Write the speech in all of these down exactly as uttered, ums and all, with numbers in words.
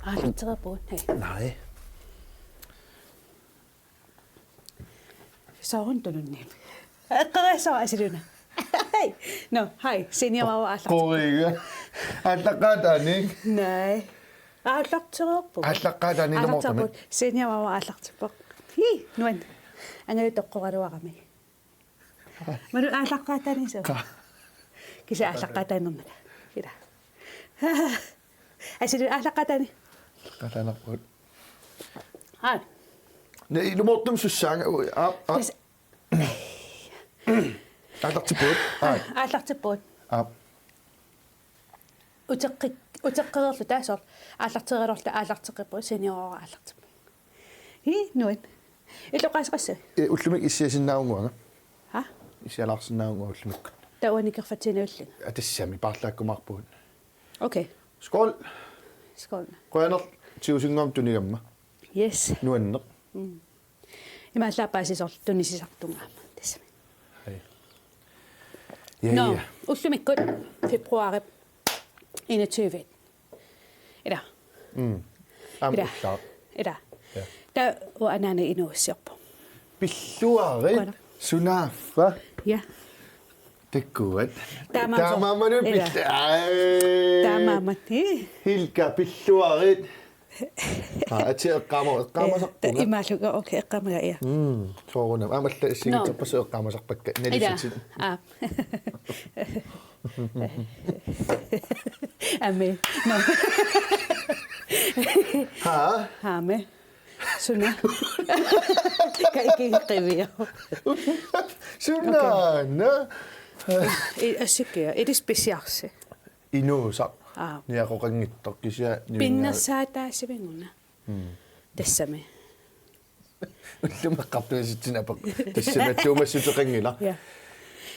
Aallartereerpugut. Hej. Nej. Soorunami tununniippoq. Eqqagassavat Asiluna. Hej. Nå, hej. Senior Vava aallartippoq. Qoriga. Aallaqqaataani. Nej. Aallartereerpugut. Aallaqqaataani nummer Aallartereerpugut. Senior Vava aallartippoq. Hi, nuan. Angaju toqqoraluarami. Manu aallaqqaataani suu. Qa. Kisianni aallaqqaataanernaka. Ila. Asiluna aallaqqaataani. Aallaqqaataanarpugut. Aa. Ne, i lumoortum sussaanga. Ui, aap, aap. Kas- Aallartippugut. Aa. Aallartippugut. Aap. Uteqqi-, uteqqereerluta soorlu. Aallartereerluta aallarteqqippugut, senior Vava aallartippoq. Hi, nuan. Illit oqaaseqassava? Ee, ullumikkut issiasinnaavunga. Ha? Issialaarsinnaavunga ullumikkut. Taava nikerfatsinavillinga. Aa, tassami paarlaakkumaarpugut. Okay. Skål. Skål. Qujanaq tigusinnguamik tunigamma. Yes. Nuanneq. Mm. Imaallaat paasisarlu tunisisartunga aamma. Tassami. Hej. Ja, nå, ja. Ullumikkut februaarip enogtyve. Ila. Mm. Aamma ila. Ullaaq. Ila. Ja. Taava uanga anaanap inuuissiorpoq. Pilluarit. Qujanaq. Sunaaffa. Ja. Takkuat. Taamaammat. Taamaammat ila. Pil-, ai. Taamaammat. Ii. Hilka pilluarit. Aa, atia eqqaama-, eqqaamasarpunga. Eh, ta-, imaallugu, okay, eqqaamaga, ja. Mm, soorunami. Aamma alla assigiinngitsorpassuit eqqaamasarpakka. Ila. Nalisitit. Aa. Aammi. Nå. Haa? Aammi. Suna. Ka ikiqqiviuk. Sunaana. Okay. I, asseq, ilissi pisiarisi. Inuusaq. Aa. Niaqoqanngitsoq kisianni nivinga-. Pinnersaataasivinnguaq. Mm. Tassami. Ullumeqqartuasitsinapaq. Tassami attuumassuteqanngilaq. Ja.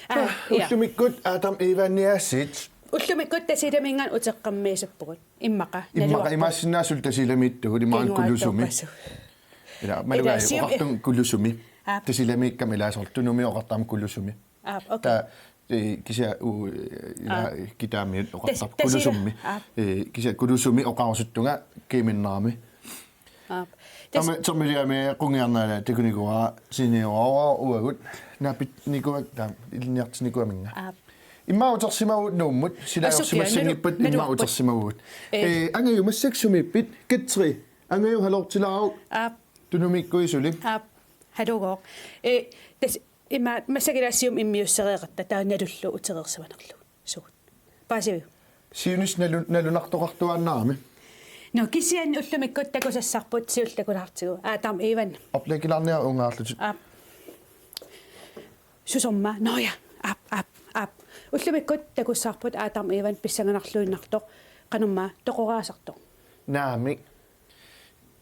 Aa, ah, ja. Ullumikkut Adam Evaniaasiit. Ullumikkut Tasiilaminngaanniit uteqqammerpasippugut. Immaqa. Immaqa naluarput. Imaassinnaavoq Tasiilamiittugut imaluunniit Kulusumi. Kinguaattoorpassuit. Ila, malugaasiuk, ila, sium-, oqartunga Kulusumi. Aap. Tasiilamiikkama ilaa soorlu Tunumi oqartarami Kulusumi. Aap, okay. Taava, ee, kisianni u-, ila, aap, kitaamiut oqartarput Kulusumi. Tas-, Tasiila. Aap. Ee, kisianni Kulusumi oqarusuttunga kiiminnerami. Aap. Tas-, aamma termiliami qungiarnala takunikuuara siniuara uagut naapitsinikuuakka taama ilinniartinnikuuaminnga. Aap. Immaqa utersimavugut Nuummut, sila ajorsimassanngippat, assukia, nalu-, immaqa naluarput utersimavugut. Ee. Ee, Angaju massakkut sumiippit, Katri, Angaju halortilaaruk. Aap. Tunumiikkuit suli. Aap. Halugooq. Ee, tassa ima massakkut ila siumut immiussereeratta taava nalullugu utereersimanerlugu. Suut. Paasiviuk? Siunissaq nalu-, nalunartoqartuaannarami. Nå, kisianni ullumikkut takusassarput siulleq takulaartigu. Adam Evan. Oplæggilaarniaruk ungaarlutit. Aap. Susorma. Nå ja. Aap, aap, aap. Ullumikkut takusassarput Adam Evan pissanganarluinnartoq. Qanormaa toqoraasartoq. Naamik.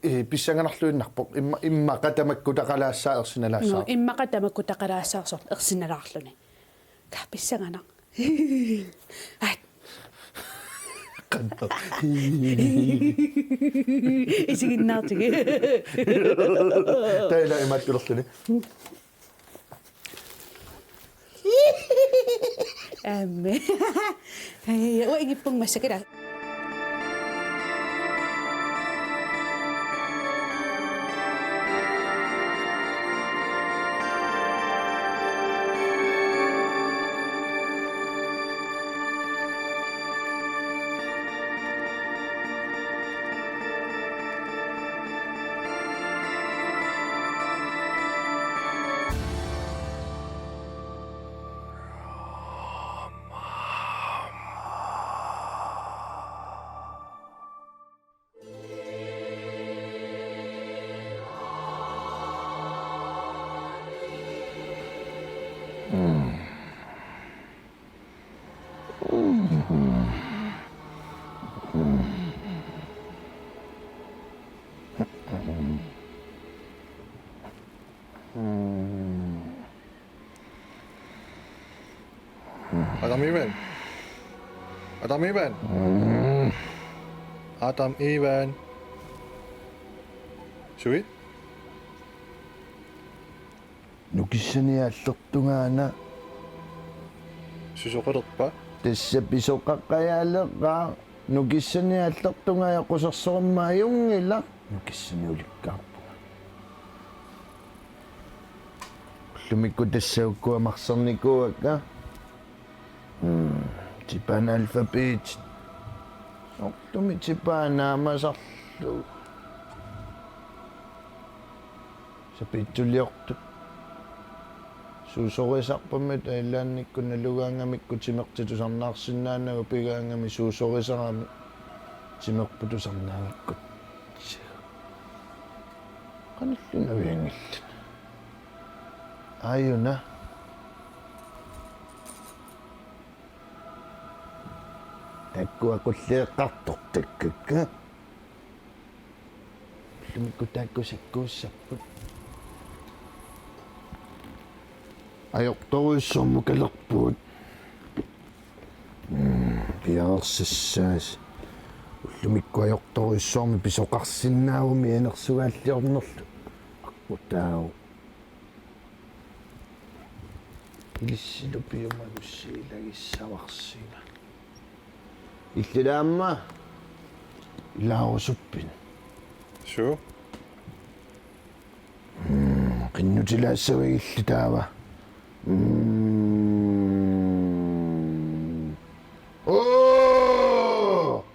Ee, pissanganarluinnarpoq. Imma-, immaqa tamakkutaqalaassaaq ersinalaassaaq. Nå, immaqa tamakkutaqalaassaaq soorlu ersinalaarluni. Kaa pissanganaq. Aat. Qanto. Isiginnaartigi. Taava ila imaattulerluni. Aamma. Hej, uanga ingippunga massakkut ila. Adam Ivan. Adam Ivan. Adam Ivan. Sui? Nukissani aallertungaana. Susoqalerpa? Tassa pisoqaqajaaleqaaq. Nukissani aallertunga ajoqusersormat ajunngilaq. Nukissani ulikkaarpunga. Ullumikkut tassa ukkua marsernikuuakka. Mm, tipaana alfabet. Soorlumi tipaa naamasarlugu. Sapiitsuliortut. Suusorisarpammi ilaannikkut nalugaangamikku timertut tusarnaarsinnaanagu pigaangami suusorisarami timerput tusarnaamikkut. Qanillunavianngillat. Aajuna. Takkua qulleeqqartortakkakka. Ullumikkut taakku sakkuussapput. Ajortorujussuarmut kalerpugut. Mm, piareersassaas. Ullumikkut ajortorujussuarmik pisoqarsinnaagummi anersugaalliornerlu. Aqqutaavoq. Ilissilu piumagussiilagissavarsinga. Illit aamma ilaarusuppit? Suu. Mm, qinnutilaassavagilli taava. Mm. Oo!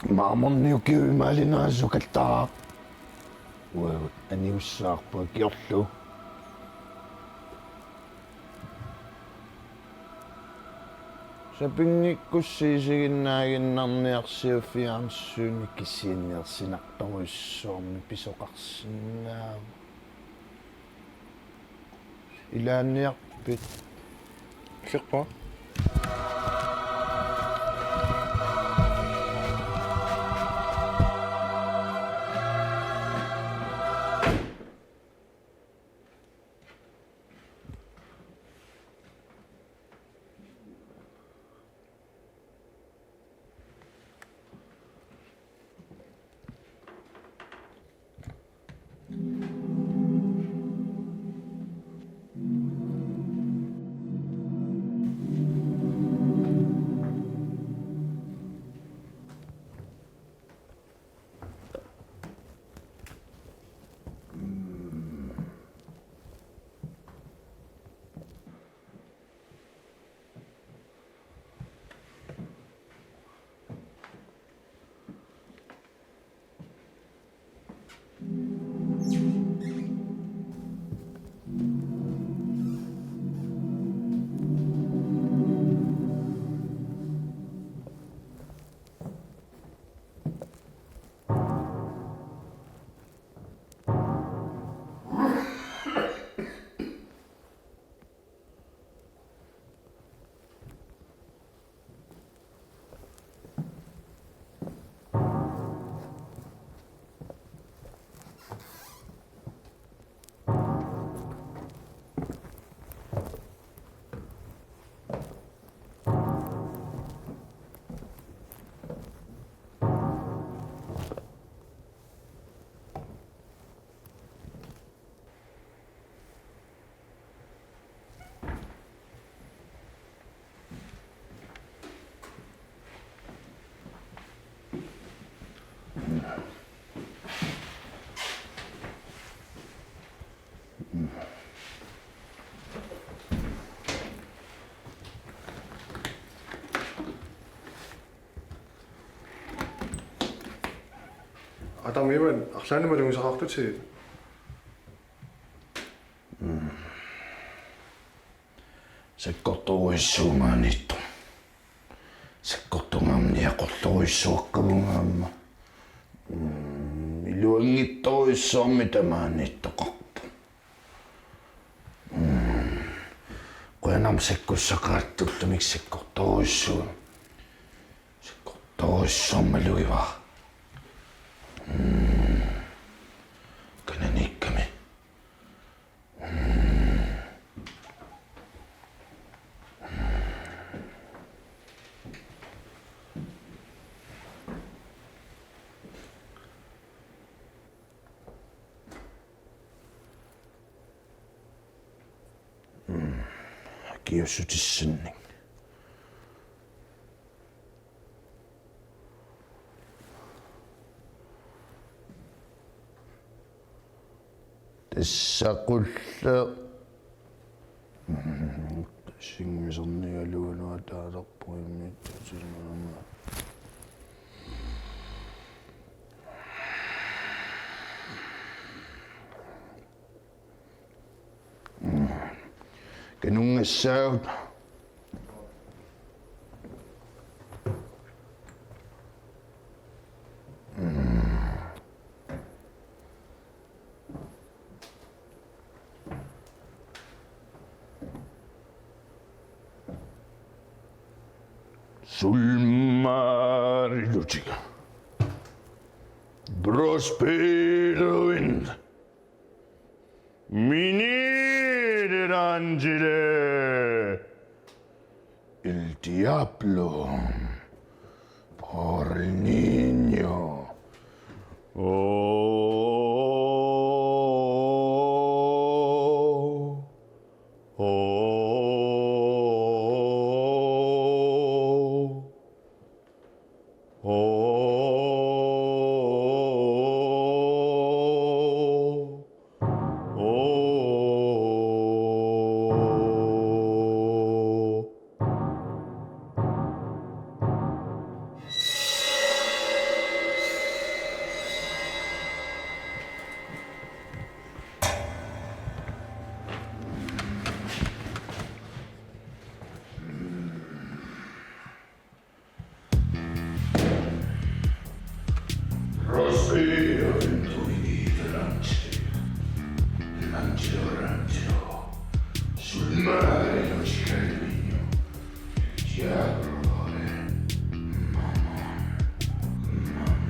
Maamorniukkiu imaalinerani sukattaaq. Uagut anigussaqarpugut kiorlu. Sapinngikkussi isiginnaaginnarniarsiuk fjernsyni kisianni ersinartorujussuarmik pisoqarsinnaavoq. Ilaanniarpit? Illerpunga. Atam iman arlaannik malugisaqartutit. Sakkortoorujussuuvoq maaniittoq. Sakkortungaamni aqortorujussuaqqavunga aamma. Mm, iluanngitsorujussuarmik tamaaniittoqarpoq. Mm. Qujanarmi sakkussaqaat, ullumikkut sakkortoorujussuuvoq. Sakkortoorujussuarmik malugivara. Mm. Kananiikkami. Kiussutissannik. Tassa qulleq. Singisernigalugu nuataalerpoq immiussisarama. Kanunngassaagut. Sulmarilutik. Prospero Wind. Minire Rangile. El Diablo. Por niño. Oh. Oh. Oh. Oh. Prospero Ventuini Durante, Durante, Durante, sul mare non ci cade il legno. Diavolo, eh. Mamma, mamma, mamma.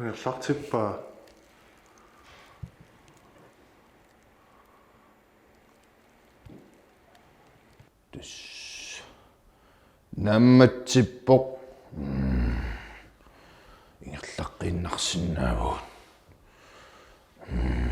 Angerlartippaa. Tassa. Naammatsippoq. Mm. Ingerlaqqiinnarsinnaavugut. Mm.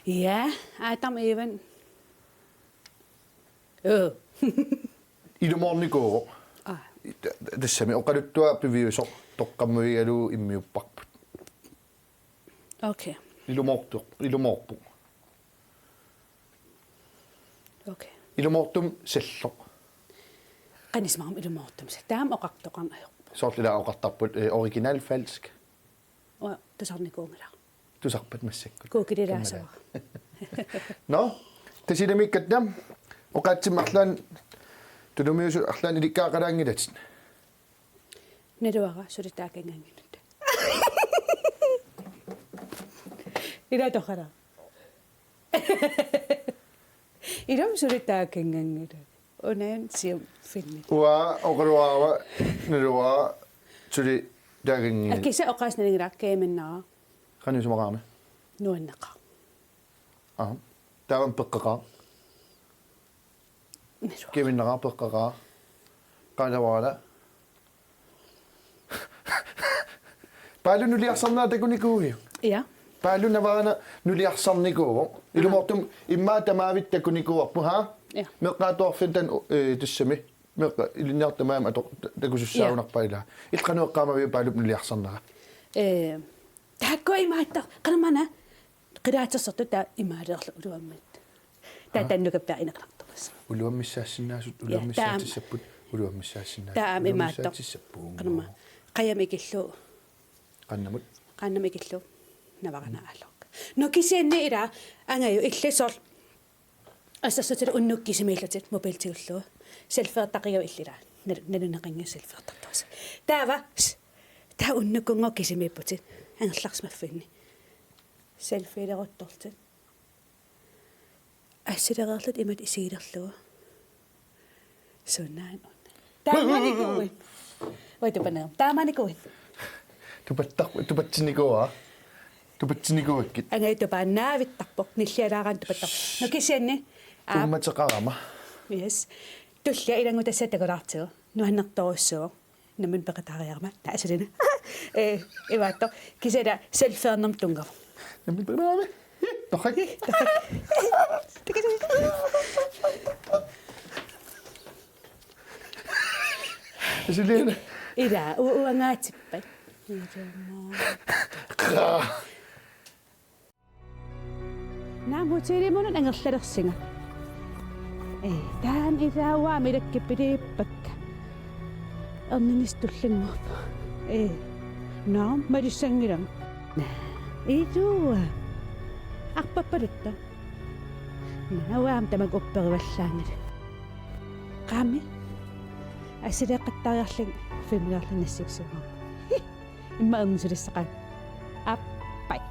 Ja, Adam Evan. Øh. Ilumoornikuuvoq. Aa. Ta-, ta-, tassami oqaluttuaq piviusoq toqqammavigalugu immiupparput. Okay. Ilumoortoq, ilumoorpoq. Okay. Ilumoortumik salloq. Qanisimagama ilumoortumik salloq. Taama oqartoqarneq ajorpoq. Soorlu ila oqartarput, eh, original falsk. Ua, tusarnikuunngilaq. Tusarpat massakkut. Kuukililaasavara. Nå, Tasiilamiikkatta, oqaatsimmi arlaannik, Tulumiusut arlaannik ilikkagaqalaanngilatit. Naluara suli taakannganngilaq. Ila toqara. Ilami suli taakannganngilaq. Unaana siumut filmit. Uanga oqaluarama naluara suli taakanngilatit. Akisa oqaaseq nalingilara, kaminnara. Qanoq isumaqarami? Nuanneqaaq. Aha. Taava peqqaqaaq. Naluara. Kaminnara peqqaqaaq. Qalavala. Paalu nuliarsarnera takunikuuiuk? Ja. Paalu Navarana nuliarsarnikuuvoq. Ilumoortumik immaqa tamaavik takunikuuarput, ha? Ja. Meeqqat atuarfianni taanna, eh, tassami. Meeqqat ilinniartut tamaasa ato-, ta-, takusussaagunarpaat ilaa. Illit qanoq eqqaamaviuk Paalup nuliarsarnera? Eh, taakku imaattoq, qanormaana, qilaatersortut taava imaaliorlugit uluammat. Taava, aa, tannukappiaq ineqanartorus. Uluammissaassinnaasut, ja, uluammissaatissappat, uluammissaassinnaasut, taava aamma imaattoq. Uluammissaatissappat. Qanormaa. Qajami ikillugu. Qaannamut. Qaannamut ikillugu. Navarana aallorukku. Nå kisianni ilaa, angaju illit soorlu assersuutigalugu unnukkut kisimiillutit mobiilit tigullugu. Selfieertaqigavit illit ilaa. Nal-, nalunaqanngilaq selfieertartusi. Taava, s-, taava unnukkunngooq kisimiipputit. Angerlarsimaffinni. Selfieleruttorlutit. Assilereerlutit imatut isigilerlugu. Sunaana. Taamanikuuit. Oi, tupanerum. Taamanikuuit. Tupattar-, tupatsinnikuuara. Tupatsinnikuuakkit. Angaju tupaannaavittarpoq. Nillialaaraanni tupattarpoq. Nå kisianni. Aa. Tummateqarama. Yes. Tullia ilanngutassiaq takulaartigu. Nuannertorujussuuvoq. Nammineq peqataariarama. Taasulina. Eh, imaattoq. Kisianni selfieernermut tunngavoq. Nammineq peqataariarama. Torrak. Torrak. Sulina. Ilaa, u-, uangaatippat. Qaa. Naamik hotelimut angerlalersinga. Ee, taanna ilaava milakkipiliippakka. Erninnissaq tullinnguuppoq. Ee, naamik malissanngilanga. Naa, ilua. Arpappalutta. Naa, uanga aamma tamakku upperivallaanngilanga. Qaami. Assileeqqattaariarlunga filmiliorlunga nassiussimaarpunga. Immaqa erninnissaq sulissaaq. Aappai.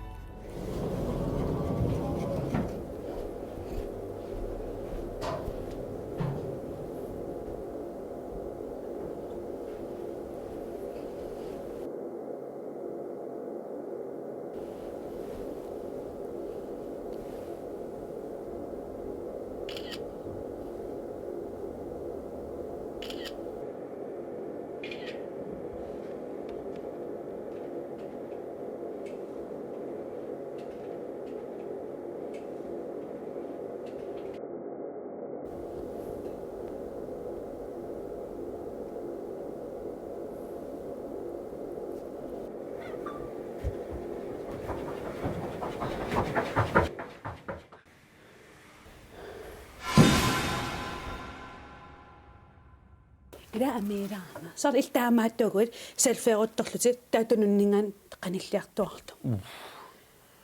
Ila amiilaarna. Soorlu illit taamaattuuguit selfieeruttorlutit taava tununninngaanniit qanilliartuaartoq.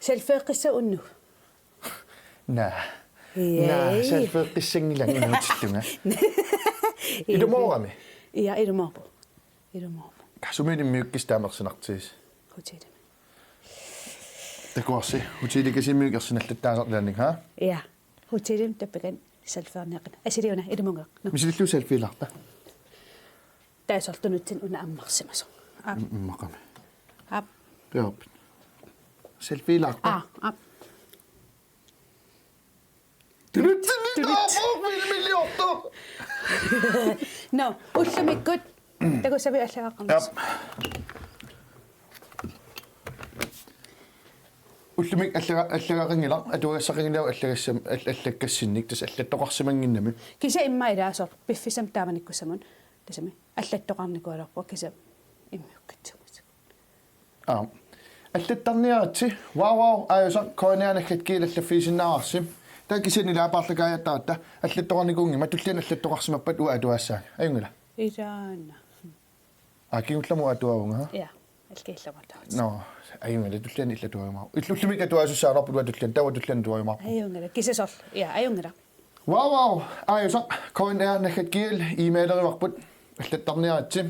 Selfieqqissavat unnuk? Naa. Ei. Naa, selfieqqissanngilanga inuutillunga. Ilumoorami? Ja, ilumoorpoq. Ilumoorpoq. Sumilu immiukkisi taama ersinartigisoq? Hotelimi. Takuarsi, hotelikasiit immiukkit ersinarlutit taasarlaannik, ha? Ja. Hotelimi tappikani selfieerniaqina. Asiliuna, ilumunngeq. Nå. Misilillugu selfielaarta. Taava soorlu tunutsinni una ammarsimasoq. Aap. Mm, immaqami. Aap. Piaarpit. Selfielaarta. Aa, aap. Tunutsinni. Tunut. Taava filmiliortoq. Nå, ullumikkut takussaviuk allagaqarnissaq? Aap. Ullumikkut allaga-, allagaqanngilaq, atuagassaqanngilaq allagassam-, all-, allakkassinnik, tassa allattoqarsimannginnami. Kisianni immaqa ilaa soorlu piffissami taamanikkussamut, tassami allattoqarnikuugaluarpoq kisianni immiukkatsigit. Aap. Allattarniaritsi, wow, wow, aajusaq, K N R naggat G L allaffigisinnaarassi. Taava kisianni ilaa paarlakaajattaratta, allattoqarnikuunngimmat, tulliani allattoqarsimappat uanga atuagassaanga. Ajunngilaq? Ilaana. Aa, kingullermik atuagavunga? Ja, alkiillermik atuagassaanga. Nå, ajunngilaq, tulliani illit atuagajumaarputit. Illit ullumikkut atuagasussaagaluarputit uanga tulliani, taava tulliani atuagajumaarpugut. Ajunngilaq, kisianni soorlu. Ja, ajunngilaq. Wow, wow, aajusaq, K N R naggat G L e-mailerivarput, allattarniaritsi.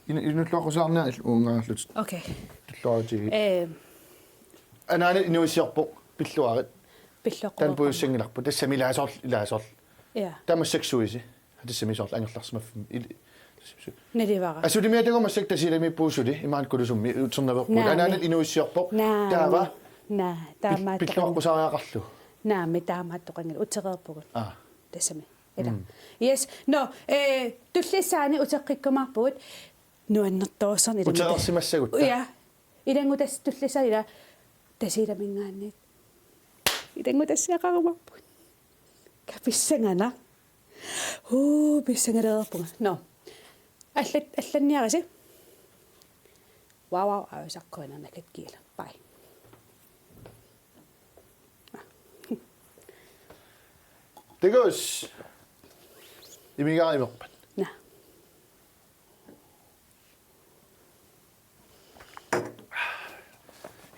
Inu-, inulluaqqusaarniarit uungaarlutit. Okay. Tulluaritigit. Ee. Anaanat inuuissiorpoq, pilluarit. Pilluaqqu-. Taanna puigussanngilarput. Tassami ilaa soorlu, ilaa soorlu. Ja. Taava massakkut suisi. Tassami soorlu angerlarsimaffimmi. Il-, tassami su-. Nalivara. Asulimiittarama massakkut Tasiilamiippugut suli, imaanngikkulusummi, uternaveerpugut. Naamik. Anaanat inuuissiorpoq. Naamik. Taava. Naa, pil-, taamaattoqanngilaq. Pilluaqqusaariaqarlugu. Naamik, taamaattoqanngilaq. Utereerpugut. Aa. Tassami. Ila. Mm. Yes. Nå, eh, tullissaani uteqqikkumaarpugut. Nuannertoorsorneq ilannguta-, Utereersimassagutta. Ja. Ilanngutassatulli ila Tasiilaminngaanniit. Ilanngutassiaqarumaarpugut. Kapissanganaq. Uu, pissangalereerpunga. Nå. Allat, allanniarisi. Wow, wow, aju, sakkuinernakkat kiila. Bye. Tikus. Imigaarimerpat. Nå.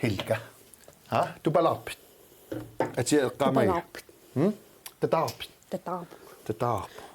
Hilka. Ha? Tupalaarpit? Atia eqqaamai. Tupalaarpit. Hmm? Tataarpit. Tataarpit. Tataarpit.